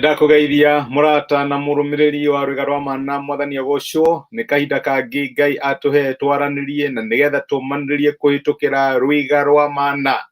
Nĩndakũgeithia mũrata na mũrũmĩrĩri wa rwĩga rwa mana mwathani agocwo nĩ kahinda kangĩ Ngai atũhe twaranĩrie na nĩgetha tũmanĩrĩrie kũhĩtũkĩra rwĩga rwa mana.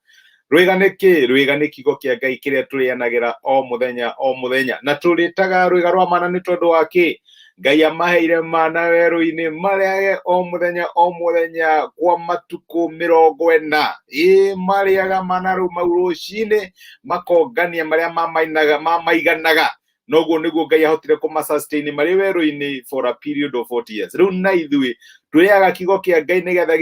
Rwĩga nĩ kĩ? Rwĩga nĩ kiugo kĩa Ngai kĩrĩa tũrĩanagĩra o mũthenya o mũthenya, na tũrĩtaga rwĩga rwa mana nĩ tondũ wa kĩ? Ngai amaheire mana werũ-inĩ marĩage o mũthenya o mũthenya kwa matukũ 40. Ĩĩ marĩaga mana rĩu mau rũcinĩ makongania marĩa mamainaga mamaiganaga noguo nĩguo Ngai ahotire kũma sustain marĩ werũ-inĩ for a period of 40 years. Rĩu na ithuĩ tũrĩaga kiugo kĩa Ngai nĩgetha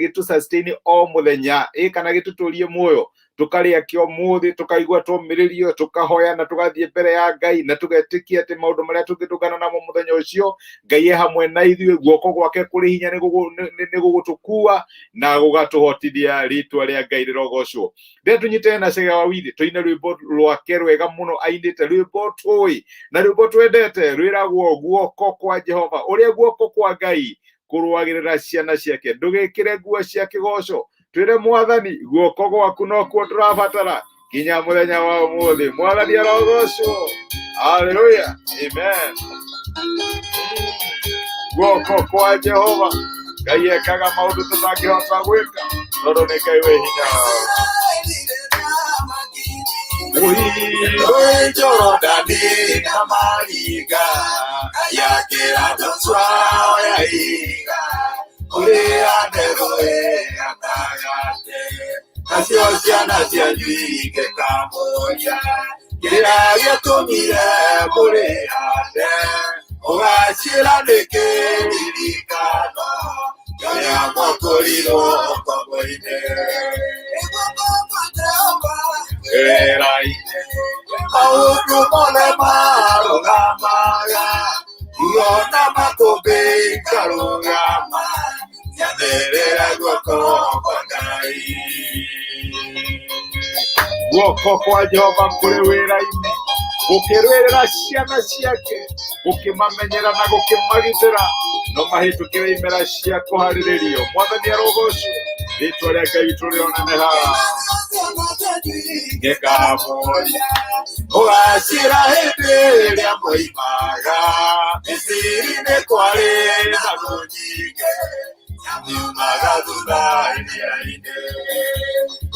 gĩtũ sustain o mũthenya, ĩ kana gĩtũtũrie muoyo. Tũkarĩa kĩo mũthĩ, tũkaigua tũmĩrĩrio, tũkahoya na tũgathiĩ mbere ya Ngai na tũgetĩkia atĩ maũndũ marĩa tũngĩtũngana namo mũthenya ũcio Ngai e hamwe na ithuĩ, guoko gwake kũrĩ hinya nĩ gũgũtũkua na gũgatũhotithia. Rĩtwa rĩa Ngai rĩrogocwo. Rĩrĩa tũnyitane na Chege Wawiri tũine rwĩmbo rwake rwega mũno ainĩte, rwĩmbo tũĩ na rwĩmbo twendete, rwĩragwo guoko kwa Jehova, ũrĩa guoko kwa Ngai kũrũagĩrĩra ciana ciake. Ndũgĩkĩre nguo cia kĩgoco, twĩre mwathani guoko gwaku nokuo tũrabatara nginya mũthenya wa ũmũthĩ. Mwathani arogocwo. Haleluya, amen. Guoko kwa Jehova, Ngai ekaga maũndũ tũtangĩhota gwĩka tondũ nĩ Ngai wĩ hinya. Mũhiro Jorodani na maringa yakĩra Joshua ya ihiga kũrĩa nderũĩ gatagatĩ, nacio ciana cianyu ingĩkamũria kĩrĩa gĩatũmire mũrĩhande, ũgacĩra nĩ kĩririkano kĩrĩa mwakorirwo ngombo-inĩ. Wĩra-inĩ maũndũ mothe marũgamaga, ruo na makũmbĩ ikarũgama, nyathĩrĩra guoko kwa Ngai. Guoko kwa Jehova kũrĩ wĩra-inĩ, gũkĩrũĩrĩra ciana ciake, gũkĩmamenyera na gũkĩmagitĩra, no mahĩtũkĩre imera cia kũharĩrĩrio. Mwathani arogocwo, rĩtwa rĩa Ngai witũ rĩoneneha. Ngĩkamũria ũgacĩra hĩndĩ ĩrĩa moimaga Misiri, nĩ kwarĩ na thũ nyingĩ ciumaga thutha iria-inĩ,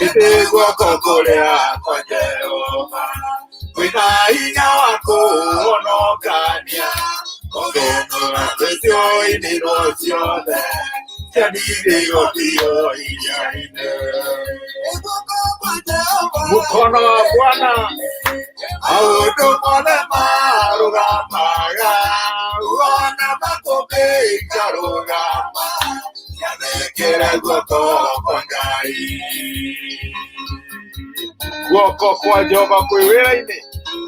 ĩndĩ guoko kũrĩa kwa Jehova kwĩna hinya wa kũhonokania, kũthũnũra twĩcio inirwo ciothe cianirĩirwo biũ iria-inĩ. Mkono wa Bwana maũndũ mothe marũgamaga, ruo na makũmbĩ ikarũgama, nyathĩkĩre guoko kwa Ngai. Guoko kwa Jehova kwĩ wĩra-inĩ,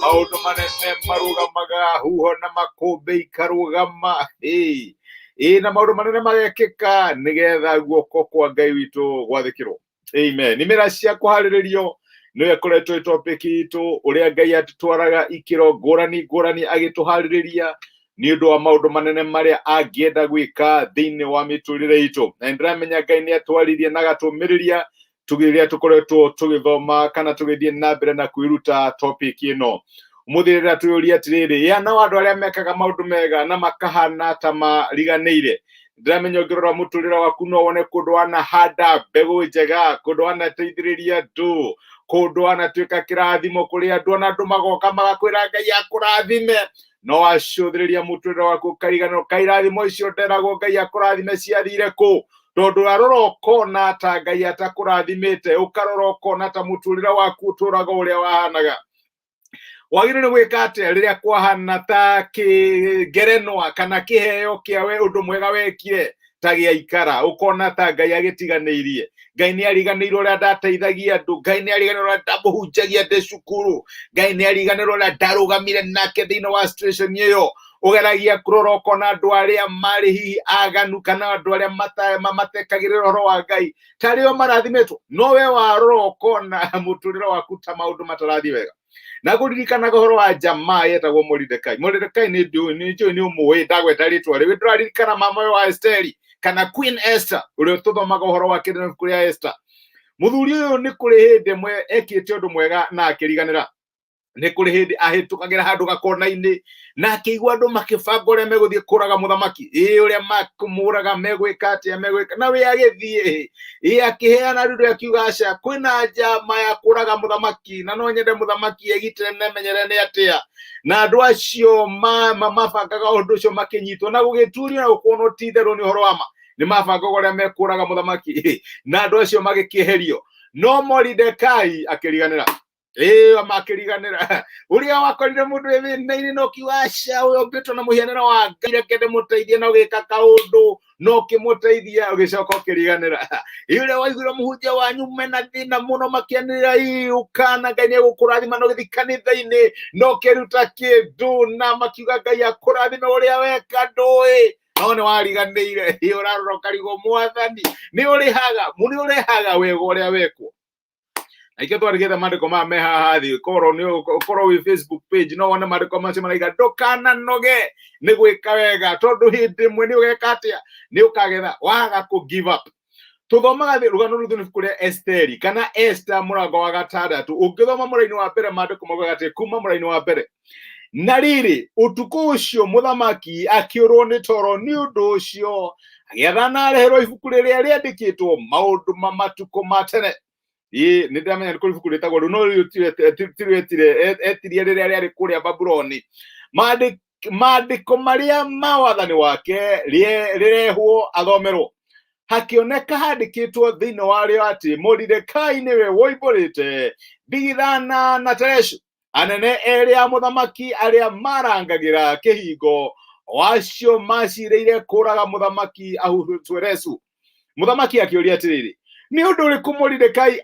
maũndũ manene marũgamaga, huho na makũmbĩ ikarũgama. Ĩĩ ĩĩ, na maũndũ manene magekĩka nĩgetha guoko kwa Ngai witũ gwathĩkĩrwo. Amen. Imera cia kũharĩrĩrio nĩyo ĩkoretwo ĩ topic itũ, ũrĩa Ngai atũtwaraga ikĩro ngũrani ngũrani agĩtũharĩrĩria nĩ ũndũ wa maũndũ manene marĩa angĩenda gwĩka thĩinĩ wa mĩtũrĩre itũ. Na nĩndĩramenya Ngai nĩ atwaririe na agatũmĩrĩria rĩrĩa tũkoretwo tũgĩthoma kana tũgĩthiĩ na mbere na kwĩruta topic ĩno. Ũmũthĩ rĩrĩa twĩyũria atĩrĩrĩ, ya nao andũ arĩa mekaga maũndũ mega na makahana ta mariganĩire. Ndĩramenya ũngĩrora mũtũrĩre waku no wone kũndũ wanahanda mbegũ njega, kũndũ wanateithĩrĩria andũ, kũndũ wanatuĩka kĩrathimo kũrĩ andũ, ona andũ magoka magakwĩra Ngai akũrathime. No wacũthĩrĩria mũtũrĩre waku ũkariganĩrwo kaĩ irathimo icio nderagwo Ngai akũrathime ciathire kũ, tondũ warora ũkona ta Ngai atakũrathimĩte, ũkarora ũkona ta mũtũrĩre waku ũtũraga ũrĩa wahanaga. Wagĩrĩirwo nĩ gwĩka atĩa rĩrĩa kwahana ta kĩngerenwa kana kĩheo kĩa we ũndũ mwega wekire ta gĩaikara, ũkona ta Ngai agĩtiganĩirie? Ngai nĩ ariganĩirwo ũrĩa ndateithagia andũ, Ngai nĩ ariganĩirwo ũrĩa ndamũhunjagia ndĩ cukuru, Ngai nĩ ariganĩirwo ũrĩa ndarũgamire nake thĩinĩ wa situation ĩyo. Ũgeragia kũrora ũkona andũ arĩa marĩ hihi aganu kana andũ arĩa matekagĩrĩra ũhoro wa Ngai tarĩo marathimĩtwo, no we warora ũkona mũtũrĩre waku ta maũndũ matarathiĩ wega. Na ngũririkanaga ũhoro wa jamaa yetagwo Moridekai. Moridekai nĩ njũĩ nĩ njũĩ nĩ ũmũĩ, ndagweta rĩtwa rĩu ndũraririkana mama ũyũ wa Esteri kana Queen Esther ũrĩa tũthomaga ũhoro wake na ibuku rĩa Esther. Mũthuri ũyũ nĩ kũrĩ hĩndĩ ĩmwe ekĩte ũndũ mwega na akĩriganĩra. Nĩ kũrĩ hĩndĩ ahĩtũkagĩra handũ gakona-inĩ na akĩigua andũ makĩbanga ũrĩa megũthiĩ kũraga mũthamaki, ĩ ũrĩa makũmũraga, megwĩka atĩa, megwĩka na we agĩthiĩ, ĩ akĩheana rũrũ, akiuga aca, kwĩna njama ya kũraga mũthamaki na no nyende mũthamaki egitĩre na emenyere nĩ atĩa. Na andũ acio mabangaga ũndũ ũcio makĩnyitwo na gũgĩturio na gũkuonwo ti itherũ nĩ ũhoro wa ma, nĩ mabangaga ũrĩa mekũraga mũthamaki, na andũ acio magĩkĩeherio. No Moridekai akĩriganĩra, ĩĩ makĩriganĩra ũrĩa wakorire mũndũ wĩ thĩna-inĩ na ũkiuga aca, ũyũ ũmbĩtwo na mũhianĩre wa Ngai, reke ndĩmũteithie, na ũgĩka kaũndũ na ũkĩmũteithia, ũgĩcoka ũkĩriganĩra. Ĩ ũrĩa waiguire mũhunjia wanyu mena thĩna mũno makĩanĩrĩra, ĩ ũkana Ngai nĩ egũkũrathima, na ũgĩthiĩ kanitha-inĩ na ũkĩruta kĩndũ na makiuga Ngai akũrathime, ũrĩa weka ndũĩ, no nĩ wariganĩire. Ĩ ũrarora ũkarigwo, mwathani nĩ ũrĩhaga, nĩ ũrehaga wega ũrĩa wekwo. Na ikĩo twarigĩte mandĩko maya me haha thĩ, korwo nĩ ũkorwo wĩ Facebook page no wone mandĩko macio maraiga ndũkananoge nĩ gwĩka wega, tondũ hĩndĩ ĩmwe nĩ ũgeka atĩa? Nĩ ũkagetha waga kũ give up. Tũthomaga rũgano rũu thĩinĩ ibuku rĩa Esteri kana Esther mũrango wa gatandatũ. Ũngĩthoma mũraini wa mbere, mandĩko maugaga atĩ kuma mũraini wa mbere, na rĩrĩ, ũtukũ ũcio mũthamaki akĩũrwo nĩ toro, nĩ ũndũ ũcio agĩathana areherwo ibuku rĩrĩa rĩandĩkĩtwo maũndũ ma matukũ ma tene. Ĩĩ nĩ ndĩramenya nĩ kũrĩ ibuku rĩtagwo rĩu, no rĩu tirĩo etire, etirie rĩrĩa rĩarĩ kũrĩa Babuloni. Maandĩko marĩa ma wathani wake rĩrehwo athomerwo. Hakĩoneka handĩkĩtwo thĩinĩ warĩo atĩ Moridekai nĩwe woimbũrĩte Bigithana na Tereshu, anene erĩ a mũthamaki arĩa marangagĩra kĩhingo, o acio macirĩire kũraga mũthamaki Ahasuerusu. Mũthamaki akĩũria atĩrĩrĩ, nĩ ũndũ ũrĩkũ Moridekai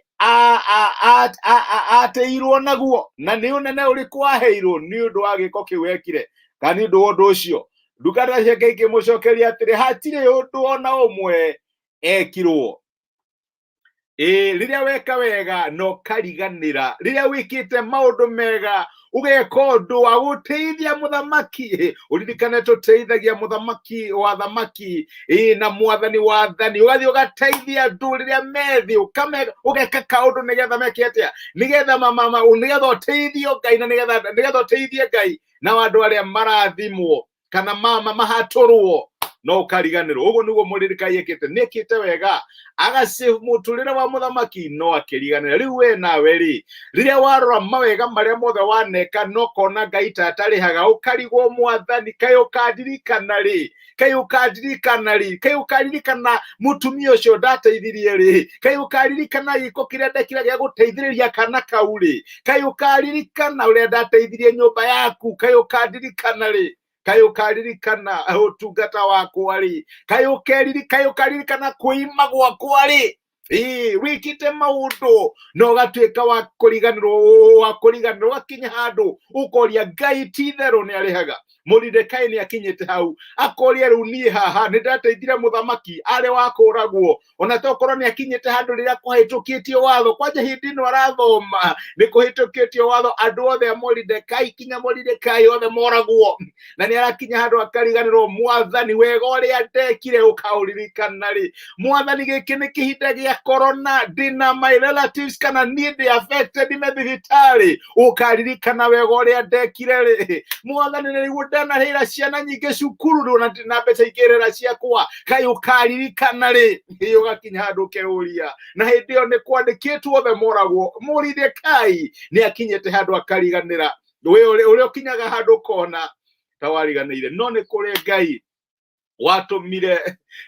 atĩirwo naguo, na nĩ ũnene ũrĩkũ aheirwo nĩ ũndũ wa gĩko kĩu ekire, kana nĩ ũndũ wa ũndũ ũcio? Ndungata ciake ikĩmũcokeria atĩrĩ, hatirĩ ũndũ ona ũmwe ekirwo. Ĩĩ rĩrĩa weka wega na ũkariganĩra, rĩrĩa wĩkĩte maũndũ mega, ũgeka ũndũ wa gũteithia mũthamaki, ũririkane tũteithagia mũthamaki wa thamaki, ĩĩ na mwathani wa athani, ũgathiĩ ũgateithia andũ rĩrĩa methi, ũgeka kaũndũ nĩgetha meke atĩa? Nĩgetha nĩgetha ũteithio Ngai, na nĩgetha ũteithie Ngai na andũ arĩa marathimwo kana mama mahatũrwo, no ũkariganĩrwo. Ũguo nĩguo Moridekai ekĩte, nĩ ekĩte wega agacĩvu mũtũrĩre wa mũthamaki, no akĩriganĩra. Rĩu we nawe rĩ, rĩrĩa warora mawega marĩa mothe waneka no kona Ngai ta atarĩhaga, ũkarigwo, mwathani kaĩ ũkandirikana rĩ? Kaĩ ũkandirikana rĩ? Kaĩ ũkaririkana mũtumia ũcio ndateithirie rĩ? Kaĩ ũkaririkana gĩko kĩrĩa ndekire gĩa gũteithĩrĩria kana kau rĩ? Kaĩ ũkaririkana ũrĩa ndateithirie nyũmba yaku? Kaĩ ũkandirikana rĩ? Kaĩ ũkaririkana ũtungata wakwa rĩ? Kaĩ ũkaririkana kwĩima gwakwa rĩ? Ĩĩ wĩkĩte maũndũ na ũgatuĩka wa kũriganĩrwo, wa kũriganĩrwo, ũgakinya handũ ũkoria Ngai ti itherũ nĩ arĩhaga. Moridekai nĩ akinyĩte hau akoria, rĩu niĩ haha nĩ ndateithire mũthamaki arĩ wa kũragwo, ona tokorwo nĩ akinyĩte handũ rĩrĩa kũhĩtũkĩtio watho, kwanja hĩndĩ ĩno arathoma nĩ kũhĩtũkĩtio watho, andũ othe a Moridekai kinya Moridekai othe moragwo, na nĩ arakinya handũ akariganĩrwo, mwathani wega ũrĩa ndekire ũkaũririkana rĩ? Mwathani, gĩkĩ nĩ kĩhinda gĩa corona, ndĩna my relatives kana niĩ ndĩ affected me thibitarĩ, ũkaririkana wega ũrĩa ndekire rĩ? Mwathani, nĩ nĩguo ndanarĩhĩra ciana nyingĩ cukuru, rĩu ona ndĩ na mbeca ingĩrĩra ciakwa, kaĩ ũkaririkana rĩ? Ĩ ũgakinya handũ ũkeyũria, na hĩndĩ ĩyo nĩ kwandĩkĩtwo othe moragwo. Moridekai nĩ akinyĩte handũ akariganĩra. We ũrĩa ũkinyaga handũ ũkona ta wariganĩire, no nĩ kũrĩ Ngai watũmire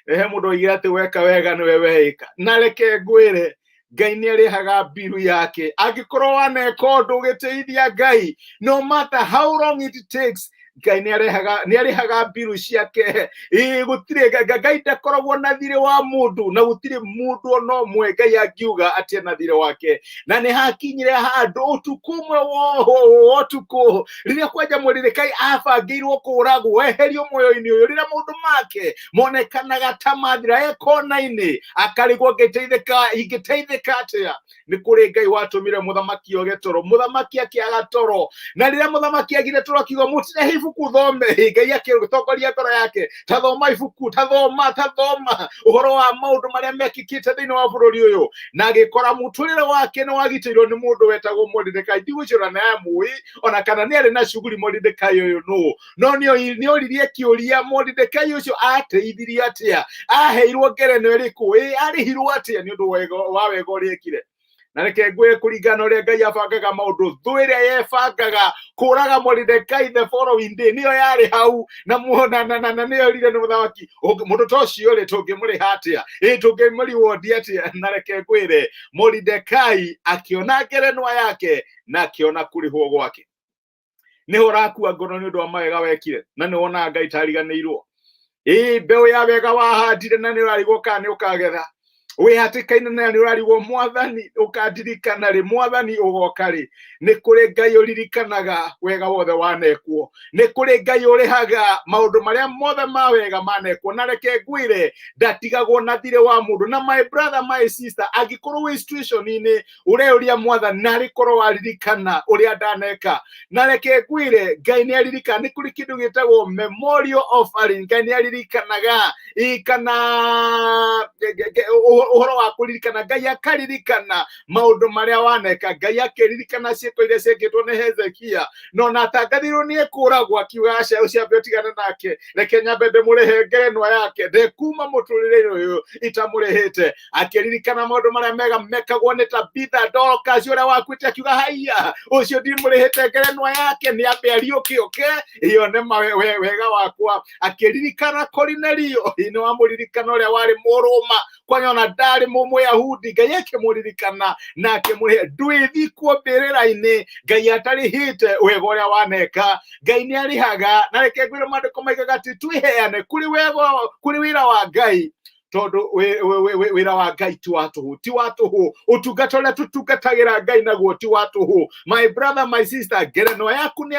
he mũndũ oigire atĩ weka wega nĩwe weĩka. Na reke ngwĩre, Ngai nĩ arĩhaga mbiru yake. Angĩkorwo waneka ũndũ ũgĩteithia Ngai, no matter how long it takes, Ngai nĩ arĩhaga mbiru ciake. Ĩĩ gũtirĩ Ngai ndakoragwo na thirĩ wa mũndũ, na gũtirĩ mũndũ ona ũmwe Ngai angiuga atĩ ena thirĩ wake. Na nĩ hakinyire handũ ũtukũ ũmwe wa ũtukũ rĩrĩa kwanja Moridekai abangĩirwo kũragwo, eherio muoyo-inĩ ũyũ, rĩrĩa maũndũ make monekanaga ta mathira, e kona-inĩ akarigwo, ngĩteithĩka ingĩteithĩka atĩa? Nĩ kũrĩ Ngai watũmire mũthamaki oge toro, mũthamaki akĩaga toro, na rĩrĩa mũthamaki agire toro akiuga mũtirehe ibuku thome. Ngai akĩtongoria ngoro yake, ta thoma ibuku, ta thoma, ta thoma ũhoro wa maũndũ marĩa mekĩkĩte thĩinĩ wa bũrũri ũyũ, na agĩkora mũtũrĩre wake nĩ wagitĩirwo nĩ mũndũ wetagwo Moridekai. Ndigwĩcũrania nĩ amũĩ ona kana nĩ arĩ na cuguri Moridekai ũyũ nũ, no nĩ oririe kĩũria, Moridekai ũcio ateithirie atĩa? Aheirwo ngerenwa ĩrĩkũ? Ĩ arĩhirwo atĩa nĩ ũndũ wa wega ũrĩa ekire? Na reke ngwĩre, kũringana na ũrĩa Ngai abangaga maũndũ, thũ ĩrĩa yebangaga kũraga Moridekai the following day nĩyo yarĩ hau na muona na nĩyo erire nĩ mũthamaki, mũndũ ta ũcio rĩ, tũngĩmũrĩha atĩa? Ĩ tũngĩmũriwondi atĩa? Na reke ngwĩre, Moridekai akĩona ngerenwa yake na akĩona kũrĩhwo gwake. Nĩho ũrakua ngoro nĩ ũndũ wa mawega wekire na nĩ wonaga Ngai tariganĩirwo. Ĩ mbeũ ya wega wahandire na nĩ ũrarigwo kana nĩ ũkagetha, wĩ hatĩka-inĩ na nĩ ũrarigwo, Mwathani ũkandirikana rĩ? Mwathani ũgoka rĩ? Nĩ kũrĩ Ngai ũririkanaga wega wothe wanekwo. Nĩ kũrĩ Ngai ũrĩhaga maũndũ marĩa mothe ma wega manekwo. Na reke ngwĩre, ndatigagwo na thirĩ wa mũndũ. Na my brother, my sister, angĩkorwo wĩ situation-inĩ ũreyũria, Mwathani, narĩ korwo waririkana ũrĩa ndaneka. Na reke ngwĩre, Ngai nĩ aririkana. Nĩ kũrĩ kĩndũ gĩtagwo memorial offering. Ngai nĩ aririkanaga ĩ kana ũhoro wa kũririkana. Ngai akaririkana maũndũ marĩa waneka. Ngai akĩririkana ciĩko iria ciekĩtwo nĩ Hezekia, no na atangathirwo nĩ ekũragwo, akiuga, aca, ũcio ambe ũtigane nake, reke nyambe ndĩmũrĩhe ngerenwa yake, ndekuma mũtũrĩre ũyũ itamũrĩhĩte. Akĩririkana maũndũ marĩa mega mekagwo nĩ Tabitha Dorcas ũrĩa wakuĩte, akiuga, haiya, ũcio ndimũrĩhĩte ngerenwa yake, nĩ ambe ariũke oke yone wega wakwa. Akĩririkana Korinelio, nĩ wamũririkana, ũrĩa warĩ Mũrũma, kwanya ona ndarĩ Mũyahudi, Ngai akĩmũririkana na akĩmũrĩhe. Ndwĩthikwo mbĩrĩra-inĩ Ngai atarĩhĩte wega ũrĩa waneka. Ngai nĩ arĩhaga. Na reke ngwĩre, maandĩko maigaga atĩ twĩheane kũrĩ wega, kũrĩ wĩra wa Ngai, tondũ wĩra wa Ngai ti wa tũhũ, ti wa tũhũ. Ũtungata ũrĩa tũtungatagĩra Ngai naguo ti wa tũhũ. My brother, my sister, ngerenwa yaku nĩ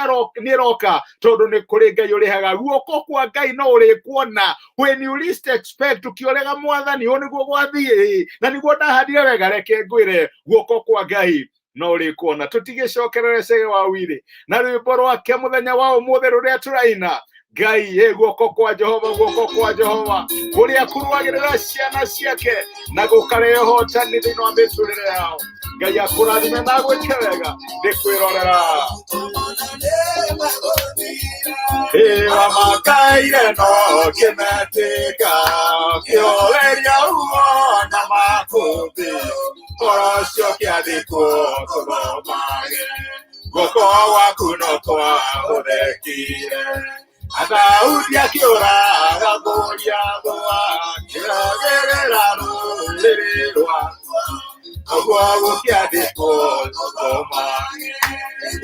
ĩroka, tondũ nĩ kũrĩ Ngai ũrĩhaga. Guoko kwa Ngai no ũrĩkuona when you least expect. Ũkĩorega, Mwathani, ũũ nĩguo gwathiĩ na nĩguo ndahandire wega. Reke ngwĩre, guoko kwa Ngai no ũrĩkuona. Tũtigĩcokerere Cege wa Wiri na rwĩmbo rwake mũthenya wa ũmũthĩ rũrĩa tũraina. Ngai ĩ guoko kwa Jehova, guoko kwa Jehova kũrĩa kũrũagĩrĩra ciana ciake na gũkarehe ũhotani thĩinĩ wa mĩtũrĩre yao. Ngai akũrathime na gwĩke wega ndĩkwĩrorera. Ĩwa makaire no kĩmetĩka kĩoreria uo na makũmbĩ, ũhoro ũcio kĩandĩkwo tũthomage. Guoko gwaku no kwahũthĩkire Daudi akĩũraga Goliathũ, akĩragĩrĩra rũrĩrĩ rwakwa, ũguo gũkĩandĩkwo tũthomage.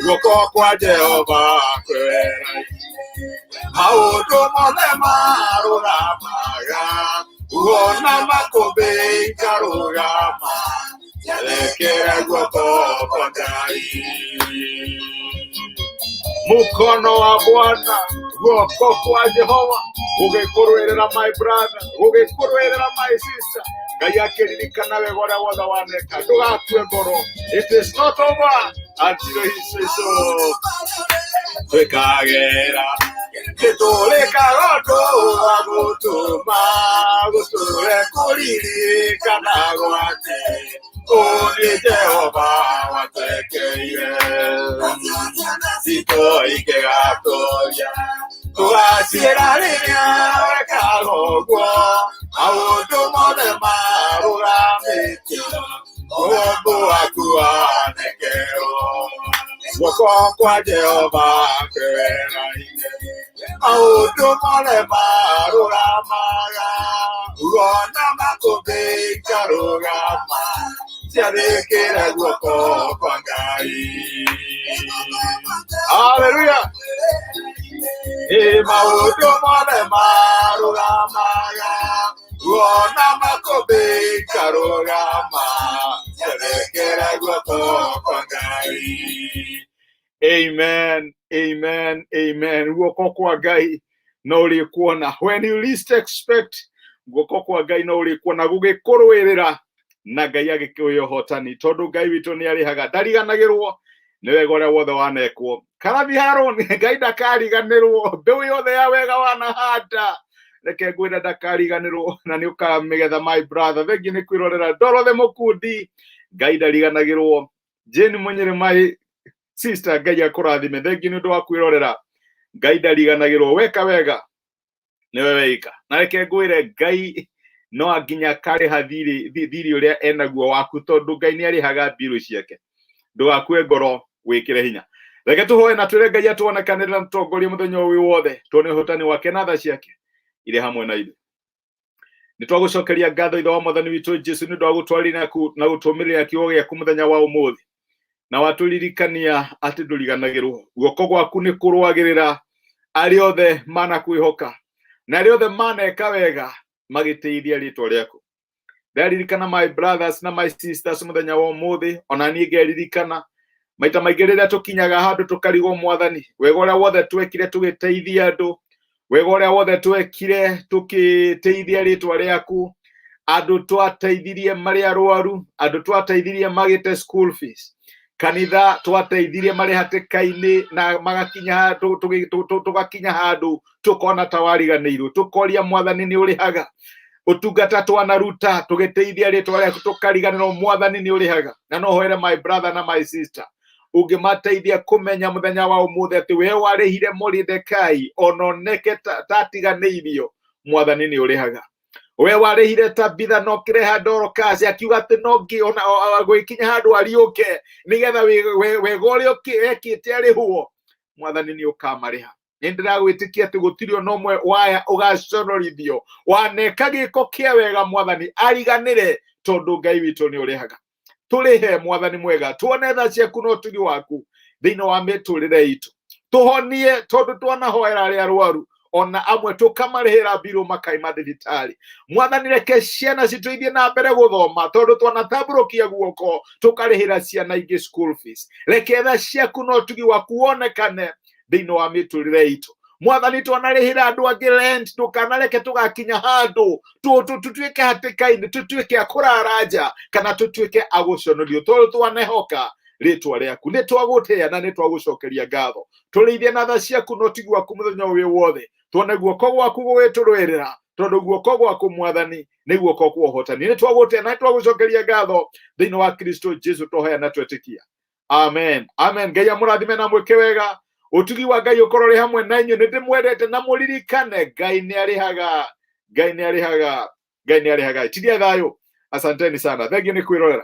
Guoko kwa Jehova kwĩra maũndũ mothe marũgamaga, uona makũmbĩ ikarũgama, Elekera guoko kwa Ngai. Mukono wa Bwana, guoko kwa Jehova gũgĩkũrũĩrĩra, my brother, gũgĩkũrũĩrĩra, my sister. Ngai akĩririkana wega ũrĩa wothe waneka. Ndũgakue ngoro. It is not over until he says so. Twĩkagĩra nĩtũrĩkaga ũndũ wa gũtũma gũtũre kũririkana gwake, ũũ nĩ Jehova watwekeire citũ ikĩgatũria tũgacĩra rĩrĩa wekaga ũguo, maũndũ mothe marũgamĩtio, ũũmbu waku wanekerwo. Guoko kwa Jehova kwĩwera-inĩ, maũndũ mothe marũgamaga, uona makũmbĩ ikarũgama, ciathĩkĩre guoko kwa Ngai. Haleluya! Ĩ maũndũ mothe marũgamaga, uona makũmbĩ ikarũgama, ciathĩkĩre guoko kwa Ngai. Amen, amen, amen. Guoko kwa Ngai no ũrĩkuona when you least expect. Guoko kwa Ngai no ũrĩkuona gũgĩkũrũĩrĩra. Na Ngai agĩkĩũhe ũhotani, tondũ Ngai witũ nĩ arĩhaga, ndariganagĩrwo nĩ wega ũrĩa wothe wanekwo. Karathi Harũni, Ngai ndakariganĩrwo mbeũ yothe ya wega wanahanda. Reke ngwĩre ndakariganĩrwo na nĩ ũkamĩgetha, my brother. Thengi nĩ kwĩrorera Dorothy Mũkundi, Ngai ndariganagĩrwo. Jane Mũnyĩrĩ, my sister, Ngai akũrathime. Thengi nĩ ũndũ wa kwĩrorera. Ngai ndariganagĩrwo, weka wega nĩwe weika. Na reke ngwĩre, Ngai no nginya akarĩha thirĩ thirĩ ũrĩa enaguo waku, tondũ Ngai nĩ arĩhaga mbirũ ciake. Ndũgakue ngoro, wĩkĩre hinya. Reke tũhoe na twĩre Ngai atuonekanĩre na tũtongorie mũthenya ũyũ wothe, tuone ũhotani wake na tha ciake irĩ hamwe na ithuĩ. Nĩ twagũcokeria ngatho, Ithe wa Mwathani witũ Jesu, nĩ ũndũ wa gũtwarĩria na gũtũmĩrĩra kiugo gĩaku mũthenya wa ũmũthĩ, na watũririkania atĩ ndũriganagĩrwo. Guoko gwaku nĩ kũrũagĩrĩra arĩa othe manakwĩhoka na arĩa othe maneka wega magĩtĩithia rĩtwa rĩaku. Ndaririkana my brothers na my sisters mũthenya wa ũmũthĩ, ona niĩ ngeririkana maita maingĩ rĩrĩa tũkinyaga handũ tũkarigwo, Mwathani, wega ũrĩa wothe twekire tũgĩteithia andũ, wega ũrĩa wothe twekire tũkĩteithia rĩtwa rĩaku, andũ twateithirie marĩ arwaru, andũ twateithirie magĩte school fees, kanitha twateithirie marĩ hatĩka-inĩ na magakinya handũ tũgakinya handũ tũkona ta wariganĩirwo, tũkoria, Mwathani, nĩ ũrĩhaga? Ũtungata twanaruta tũgĩteithia rĩtwa rĩaku, tũkariganĩrwo. Mwathani, nĩ ũrĩhaga? Na no hoere my brother na my sister ũngĩmateithia kũmenya mũthenya wa ũmũthĩ atĩ we warĩhire Moridekai ona oneke tatiganĩirio. Mwathani, nĩ ũrĩhaga? We warĩhire Tabitha no kĩreha Dorcas akiuga atĩ no ngi ona gwĩkinya handũ ariũke nĩgetha wega ũrĩa ekĩte arĩhwo. Mwathani, nĩ ũkamarĩha? Nĩ ndĩragwĩtĩkia atĩ gũtirĩ ona ũmwe waya ũgaconorithio waneka gĩko kĩa wega Mwathani ariganĩre, tondũ Ngai witũ nĩ ũrĩhaga. Tũrĩhe, Mwathani mwega, tuone tha ciaku na ũtugi waku thĩinĩ wa mĩtũrĩre itũ. Tũhonie, tondũ twanahoera arĩa arwaru, ona amwe tũkamarĩhĩra mbirũ makaima thibitarĩ. Mwathani, reke ciana citũ ithiĩ na mbere gũthoma, tondũ twanatambũrũkia guoko tũkarĩhĩra ciana ingĩ school fees. Reke tha ciaku na ũtugi waku wonekane thĩinĩ wa mĩtũrĩre itũ. Mwathani, twanarĩhĩra andũ angĩ rent, ndũkanareke tũgakinya handũ tũtuĩke hatĩka-inĩ, tũtuĩke a kũrara nja kana tũtuĩke a gũconorio, tondũ twanehoka rĩtwa rĩaku. Nĩ twagũtĩĩa na nĩ twagũcokeria ngatho. Tũrĩithie na tha ciaku na ũtugi waku mũthenya ũyũ wothe, tuone guoko gwaku gũgĩtũrũĩrĩra, tondũ guoko gwaku, Mwathani, nĩ guoko kwa ũhotani. Nĩ twagũtĩĩa na nĩ twagũcokeria ngatho thĩinĩ wa Kristo Jesu twahoya na twetĩkia. Amen, amen. Ngai amũrathime na mwĩke wega. Ũtugi wa Ngai ũkorwo ũrĩ hamwe na inyuĩ. Nĩ ndĩmwendete na mũririkane, Ngai nĩ arĩhaga, Ngai nĩ arĩhaga, Ngai nĩ arĩhaga. Tiria thayũ. Asanteni sana, thengiũ nĩ kwĩrorera.